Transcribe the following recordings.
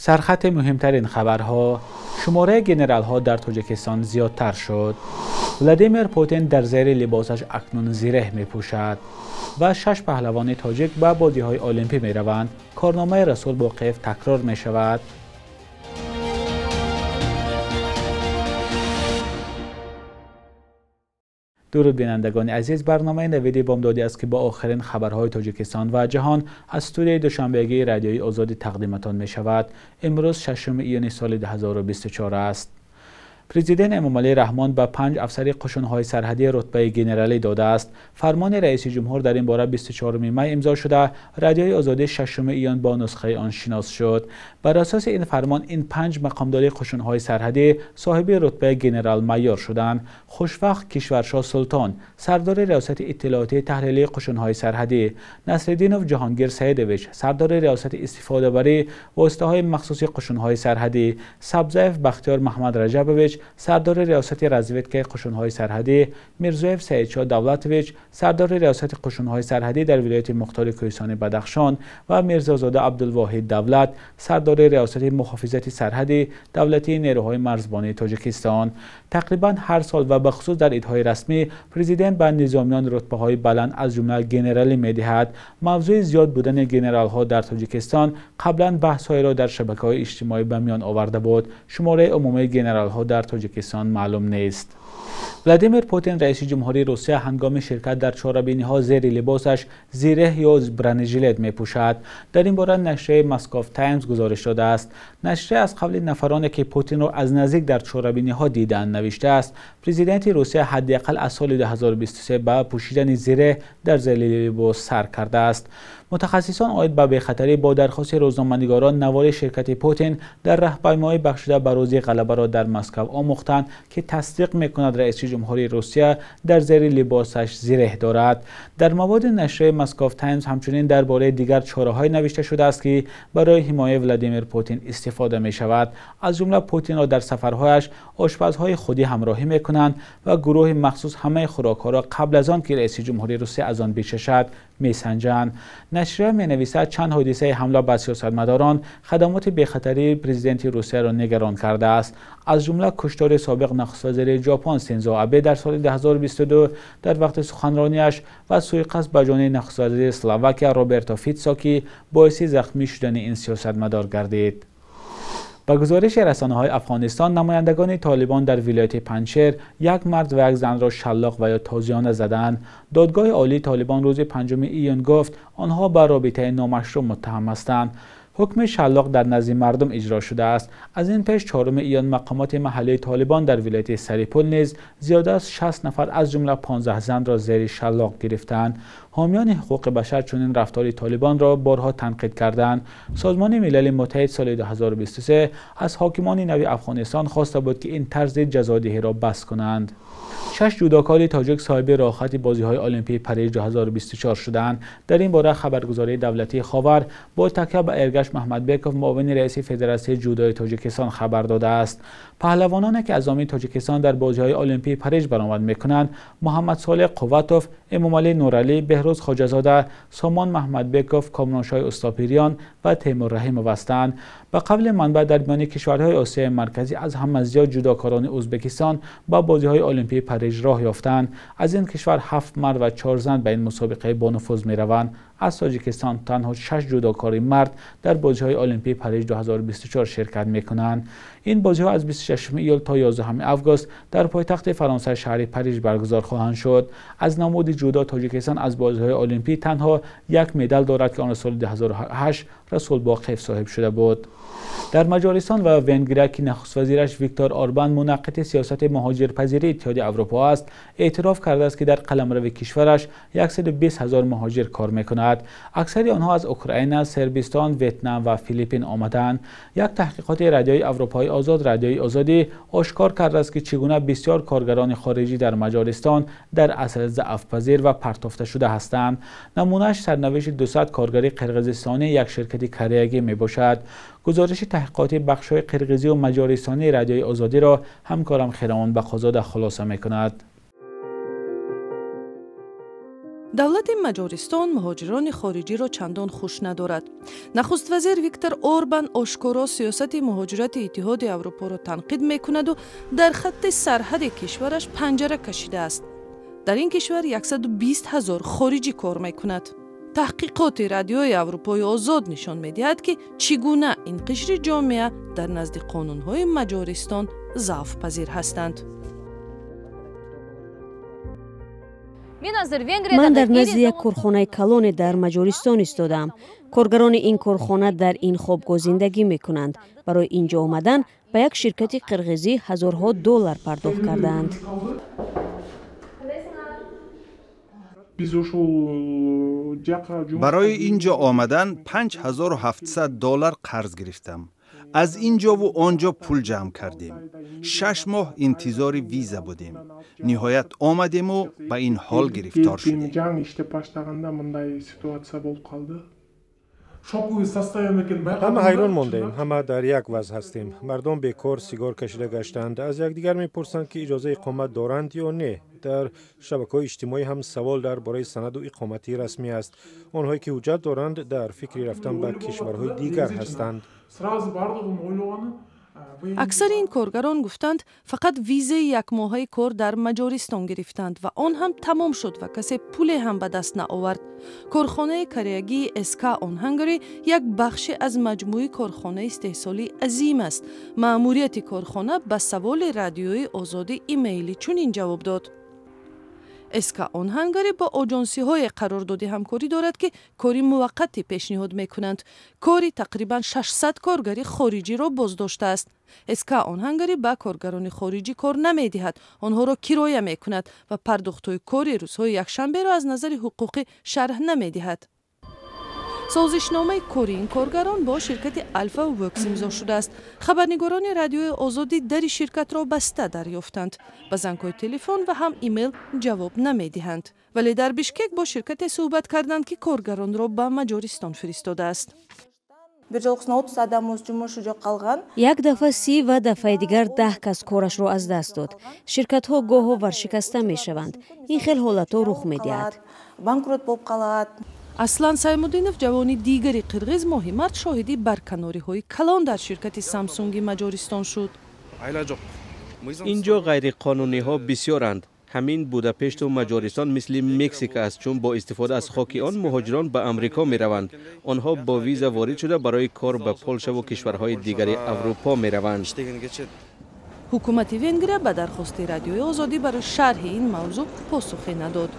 Сархати муҳимтарин хабарҳо: шумораи генералҳо дар Тоҷикистон зиёдтар шуд. Владимир Путин дар зери либосаш акнун зиреҳ мепӯшад ва 6 паҳлавони тоҷик ба бозиҳои Олимпӣ мераванд. Корномаи Расул Боқиев такрор мешавад. Дуруд бинандагони азиз, барномаи Навиди Бомдодӣ аст, ки бо охирин хабарҳои Тоҷикистон ва ҷаҳон аз студияи Душанбегии Радиои Озодӣ тақдиматон мешавад. Имрӯз 6 июни соли 2024 аст. Президент Эмомалӣ Раҳмон ба 5 афсари қушунҳои сарҳадӣ рутбаи генералӣ додааст. Фармони раиси ҷумҳур дар ин бора 24 май имзо шуда, Радиои Озодӣ 6 июн бо нусхаи он шинос шуд. Бар асоси ин фармон ин 5 мақомдори қушунҳои сарҳадӣ соҳиби рутбаи генерал-майор шуданд. Хушвақт Кишваршоҳ Султон, сардори риёсати иттилоотии таҳлилии қушунҳои сарҳадӣ, Насриддинов Ҷаҳонгир Саидович, сардори риёсати истифодабарии воситаҳои махсуси қушунҳои сарҳадӣ, Сабзаев Бахтиёр Маҳмад Раҷабович, сардори риёсати разведкаи қушунҳои сарҳадӣ, Мирзоев Саидшоҳ Давлатович, сардори риёсати қушунҳои сарҳадӣ дар вилояти мухтори Кӯҳистони Бадахшон ва Мирзозода Абдулвоҳид Давлат, сардори риёсати муҳофизати сарҳади давлатии нерӯҳои марзбонии Тоҷикистон. Тақрибан ҳар сол ва бахусус дар идҳои расмӣ президент ба низомиён рутбаҳои баланд аз ҷумла генералӣ медиҳад. Мавзӯи зиёд будани генералҳо дар Тоҷикистон қаблан баҳсҳоеро дар шабакаҳои иҷтимоӣ ба миён оварда буд. Шумораи умумии генералҳо дар Тоҷикистон маълум нест. Владимир Путин, раиси ҷумҳурии Русия, ҳангоми ширкат дар чорабиниҳо зери либосаш зиреҳ ё бронежилет мепӯшад. Дар ин бора нашрияи Москов Таймс гузориш додааст. Нашрия аз қавли нафароне ки Путинро аз наздик дар чорабиниҳо дидаанд навиштааст, президенти Русия ҳадди ақал аз соли 2023 ба пӯшидани зиреҳ дар зери либос сар кардааст. Мутахассисон оид ба бехатарӣ бо дархости рӯзноманигорон навори ширкати Путин дар раҳпаймоӣ бахшида ба рӯзи ғалабаро дар Москав омӯхтанд, ки тасдиқ мекунад раиси ҷумҳурии Русия дар зери либосаш зиреҳ дорад. Дар маводи нашрияи Москов Таймс ҳамчунин дар бораи дигар чораҳое навишта шудааст, ки барои ҳимояи Владимир Путин истифода мешавад. Аз ҷумла Путинро дар сафарҳояш ошпазҳои худӣ ҳамроҳӣ мекунанд ва гурӯҳи махсус ҳамаи хӯрокҳоро қабл аз он ки раиси ҷумҳурии Русия аз он бичашад месанҷанд. Нашрия менависад, чанд ҳодисаи ҳамла ба сиёсатмадорон хадамоти бехатарии президенти Русияро нигарон кардааст. Аз ҷумла куштори собиқ нахуствазири Ҷопон Синзо Абе дар соли 2022 дар вақти суханронияш ва суиқасд ба ҷони нахуствазири Словакия Роберто Фитсо, ки боиси захмӣ шудани ин сиёсатмадор гардид. Ба гузориши расонаҳои Афғонистон, намояндагони Толибон дар вилояти Панҷшер як мард ва як занро шаллоқ ва ё тозиёна заданд. Додгоҳи олии Толибон рӯзи 5 июн гуфт, онҳо ба робитаи номашрӯъ муттаҳам ҳастанд. Ҳукми шаллоқ дар назди мардум иҷро шудааст. Аз ин пеш 4 июн мақомоти маҳаллии Толибон дар вилояти Сарипул низ зиёда аз 60 нафар аз ҷумла 15 занро зери шаллоқ гирифтанд. Ҳомиёни ҳуқуқи башар чунин рафтори Толибонро борҳо танқид карданд. Созмони Милали Муттаҳид соли 2023 аз ҳокимони нави Афғонистон хоста буд, ки ин тарзи ҷазодиҳиро бас кунанд. 6 ҷудокори тоҷик соҳиби роҳхати бозиҳои Олимпии Париж 2024 шуданд. Дар ин бора хабаргузории давлатии Ховар бо такя ба Эргаш Маҳмадбеков, муовини раиси Федератсияи ҷудои Тоҷикистон хабар додааст. Паҳлавононе ки аз номи Тоҷикистон дар бозиҳои Олимпии Париж баромад мекунанд: Муҳаммад Солеҳ Қувватов, Эмомалӣ Нуралӣ, Беҳрӯз Хоҷазода, Сомон Маҳмадбеков, Комроншоҳи Устопириён ва Темур Раҳимов ҳастанд. Ба қавли манбаъ, дар миёни кишварҳои Осиёи Марказӣ аз ҳама зиёд ҷудокорони Ӯзбекистон ба бозиҳои Олимпии Париж роҳ ёфтанд. Аз ин кишвар 7 мард ва 4 зан ба ин мусобиқаи бонуфуз мераванд. Аз Тоҷикистон танҳо 6 ҷудокори мард дар бозиҳои Олимпии Париж 2024 ширкат мекунанд. Ин бозиҳо аз 26 июл то 11 август дар пойтахти Фаронса шаҳри Париж баргузор хоҳанд шуд. Аз намуди ҷудо Тоҷикистон аз бозиҳои Олимпӣ танҳо як медал дорад, ки он соли 2008 Расул Боқиев соҳиб шуда буд. Дар Маҷористон ва Венгрия, ки нахуствазираш Виктор Орбан мунаққиди сиёсати муҳоҷирпазирии Иттиҳоди Аврупо аст, эътироф кардааст, ки дар қаламрави кишвараш 120 000 муҳоҷир кор мекунад. Аксари онҳо аз Украина, Сербистон, Ветнам ва Филиппин омадаанд. Як таҳқиқоти Радиои Аврупои Озод, Радиои Озодӣ ошкор кардааст, ки чӣ гуна бисёр коргарони хориҷӣ дар Маҷористон дар асл заъфпазир ва партофта шуда ҳастанд. Намунааш сарнавишти 200 коргари қирғизистонӣ як ширкати кореягӣ мебошад. Гузориши таҳқиқоти бахшҳои қирғизӣ ва маҷористонии Радиои Озодиро ҳамкорам Хиромон Бақозода хулоса мекунад. Давлати Маҷористон муҳоҷирони хориҷиро чандон хуш надорад. Нахуствазир Виктор Орбан ошкоро сиёсати муҳоҷирати Иттиҳоди Аврупоро танқид мекунаду дар хатти сарҳади кишвараш панҷара кашидааст. Дар ин кишвар 120 ҳазор хориҷӣ кор мекунад. Таҳқиқоти Радиои Аврупои Озод нишон медиҳад, ки чӣ гуна ин қишри ҷомеа дар назди қонунҳои Маҷористон заъфпазир ҳастанд. Ман дар назди як корхонаи калоне дар Маҷористон истодаам. Коргарони ин корхона дар ин хобгоҳ зиндагӣ мекунанд. Барои ин ҷо омадан ба як ширкати қирғизӣ ҳазорҳо доллар пардохт кардаанд. Барои ин ҷо омадан 5700 доллар қарз гирифтам. Аз ин ҷову он ҷо пул ҷамъ кардем. 6 моҳ интизори виза будем. Ниҳоят омадему ба ин ҳол гирифтор шудем. Ҳама ҳайрон мондаем, ҳама дар як вазъ ҳастем. Мардум бекор сигор кашида гаштаанд, аз якдигар мепурсанд, ки иҷозаи иқомат доранд ё не. Дар шабакаҳои иҷтимоӣ ҳам савол дар бораи санаду иқомати расмӣ аст. Онҳое ки ҳуҷҷат доранд, дар фикри рафтан ба кишварҳои дигар ҳастанд. Аксари ин коргарон гуфтанд, фақат визаи якмоҳаи кор дар Маҷористон гирифтанд ва он ҳам тамом шуд ва касе пуле ҳам ба даст наовард. Корхонаи кореягии СК On Hungary як бахше аз маҷмӯи корхонаи истеҳсолии азим аст. Маъмурияти корхона ба саволи Радиои Озодӣ имейли чунин ҷавоб дод. СК On Hungary бо оҷонсиҳое қарордоди ҳамкорӣ дорад, ки кори муваққатӣ пешниҳод мекунанд. Кори тақрибан 600 коргари хориҷиро боздоштааст. СК On Hungary ба коргарони хориҷӣ кор намедиҳад, онҳоро кироя мекунад ва пардохтҳои кори рӯзҳои якшанберо аз назари ҳуқуқӣ шарҳ намедиҳад. Созишномаи кори ин коргарон бо ширкати Алфа Works имзо шудааст. Хабарнигорони Радиои Озодӣ дари ширкатро баста дарёфтанд. Ба зангҳои телефон ва ҳам имейл ҷавоб намедиҳанд. Вале дар Бишкек бо ширкате суҳбат карданд, ки коргаронро ба Маҷористон фиристодааст. Як дафъа 30 ва дафъаи дигар 10 кас корашро аз даст дод. Ширкатҳо гоҳо варшикаста мешаванд. Ин хел ҳолатҳо рух медиҳад. Аслан Саймудинов, ҷавони дигари қирғиз, моҳи март шоҳиди барканориҳои калон дар ширкати Самсунги Маҷористон шуд. Инҷо ғайриқонуниҳо бисёранд. Ҳамин Будапешту Маҷористон мисли Мексика аст, чун бо истифода аз хоки он муҳоҷирон ба Амрико мераванд. Онҳо бо виза ворид шуда барои кор ба Полшаву кишварҳои дигари Аврупо мераванд. Ҳукумати Венгрия ба дархости Радиои Озодӣ барои шарҳи ин мавзӯъ посухе надод.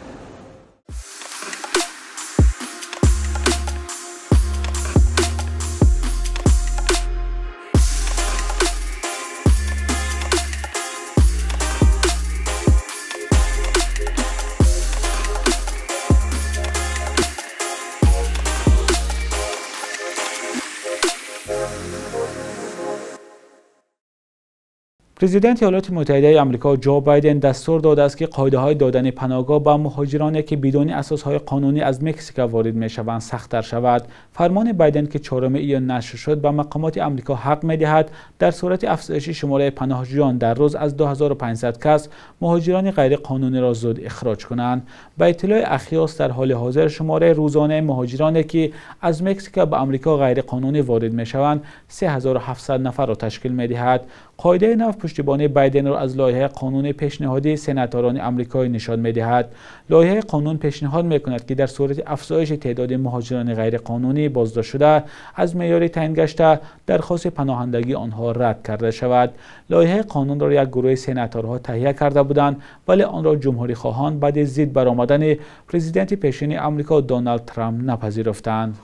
Президенти Иёлоти Муттаҳидаи Амрико Ҷо Байден дастур додааст, ки қоидаҳои додани паноҳгоҳ ба муҳоҷироне, ки бидуни асосҳои қонунӣ аз Мексика ворид мешаванд, сахттар шавад. Фармони Байден, ки 4 июн нашр шуд, ба мақомоти Амрико ҳақ медиҳад дар сурати афзоиши шумораи паноҳҷӯён дар рӯз аз 2500 кас муҳоҷирони ғайриқонуниро зуд ихроҷ кунанд. Ба иттилои Ахиос, дар ҳоли ҳозир шумораи рӯзонаи муҳоҷироне, ки аз Мексика ба Амрико ғайриқонунӣ ворид мешаванд, 3700 нафарро ташкил медиҳад. Қоидаи нав пуштибонии Байденро аз лоиҳаи қонуни пешниҳодии сенаторони амрикоӣ нишон медиҳад. Лоиҳаи қонун пешниҳод мекунад, ки дар сурати афзоиши теъдоди муҳоҷирони ғайриқонунӣ боздоштшуда аз меъёри таъин гашта дархости паноҳандагии онҳо рад карда шавад. Лоиҳаи қонунро як гурӯҳи сенаторҳо таҳия карда буданд, вале онро ҷумҳурихоҳон баъди зид баромадани президенти пешини Амрико Доналд Трамп напазируфтанд.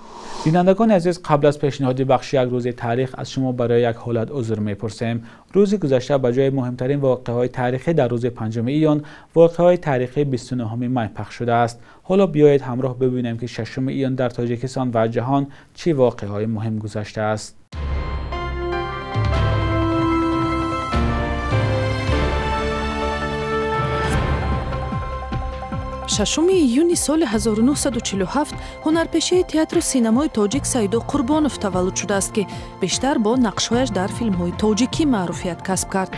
Бинандагони азиз, қабл аз пешниҳоди бахши як рӯзи таърих аз шумо барои як ҳолат узр мепурсем. Рӯзи гузашта ба ҷои муҳимтарин воқеаҳои таърихӣ дар рӯзи 5 июн воқеаҳои таърихии 29 май пахш шудааст. Ҳоло биёед ҳамроҳ бибинем, ки 6 июн дар Тоҷикистон ва ҷаҳон чӣ воқеаҳои муҳим гузаштааст. 6 июни соли 1947 ҳунарпешаи театру синамои тоҷик Саидо Қурбонов таваллуд шудааст, ки бештар бо нақшҳояш дар филмҳои тоҷикӣ маъруфият касб кард.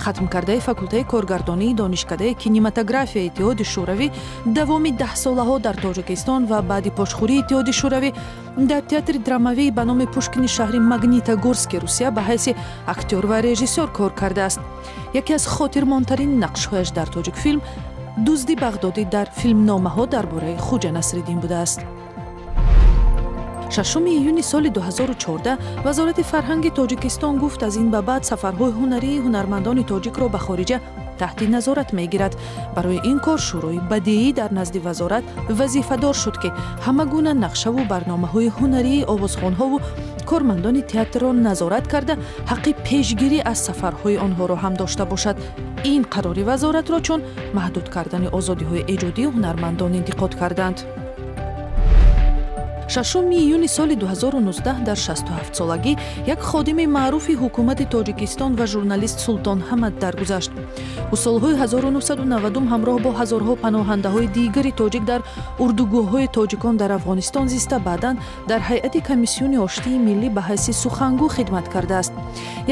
Хатмкардаи факултаи коргардонии Донишкадаи кинематографияи Иттиҳоди Шӯравӣ давоми даҳсолаҳо дар Тоҷикистон ва баъди пошхӯрии Иттиҳоди Шӯравӣ дар театри драмавии ба номи Пушкини шаҳри Магнитогорски Русия ба ҳайси актёр ва режиссёр кор кардааст. Яке аз хотирмонтарин нақшҳояш дар Тоҷикфилм дузди Бағдодӣ дар филмномаҳо дар бораи Хуҷа Насриддин будааст. 6 июни соли 2014 Вазорати фарҳанги Тоҷикистон гуфт, аз ин ба баъд сафарҳои ҳунарии ҳунармандони тоҷикро ба хориҷа таҳти назорат мегирад. Барои ин кор Шӯрои бадеӣ дар назди вазорат вазифадор шуд, ки ҳама гуна нақшаву барномаҳои ҳунарии овозхонҳову кормандони театрро назорат карда, ҳаққи пешгирӣ аз сафарҳои онҳоро ҳам дошта бошад. Ин қарори вазоратро чун маҳдуд кардани озодиҳои эҷодии ҳунармандон интиқод карданд. 6 июни соли 2019 дар 67-солагӣ як ходими маъруфи ҳукумати Тоҷикистон ва журналист Султон Ҳамад даргузашт. Ӯ солҳои 1990 ҳамроҳ бо ҳазорҳо паноҳандаҳои дигари тоҷик дар урдугоҳҳои тоҷикон дар Афғонистон зиста, баъдан дар ҳайати Комиссиони оштии миллӣ ба ҳайси сухангӯ хидмат кардааст.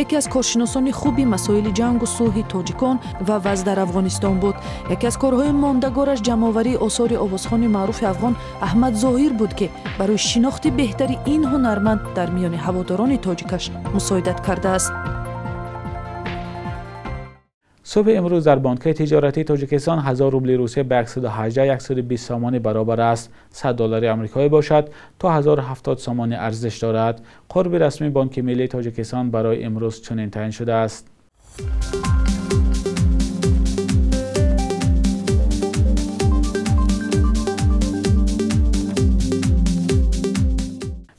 Яке аз коршиносони хуби масоили ҷангу сулҳи тоҷикон ва вазъ дар Афғонистон буд. Яке аз корҳои мондагораш ҷамъоварии осори овозхони маъруфи афғон Аҳмад Зоҳир буд, ки барои шинохти беҳтари ин ҳунарманд дар миёни ҳаводорони тоҷикаш мусоидат кардааст. Субҳи имрӯз дар бонкҳои тиҷоратии Тоҷикистон 1000 рубли Русия ба 118-120 сомонӣ баробар аст. 100 доллари амрикоӣ бошад то 1070 сомонӣ арзиш дорад. Қурби расмии Бонки миллии Тоҷикистон барои имрӯз чунин таъин шудааст.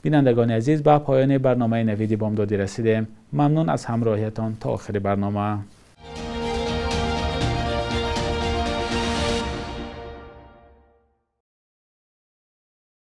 Бинандагони азиз, ба поёни барномаи Навиди Бомдодӣ расидем. Мамнун аз ҳамроҳиятон то охири барнома.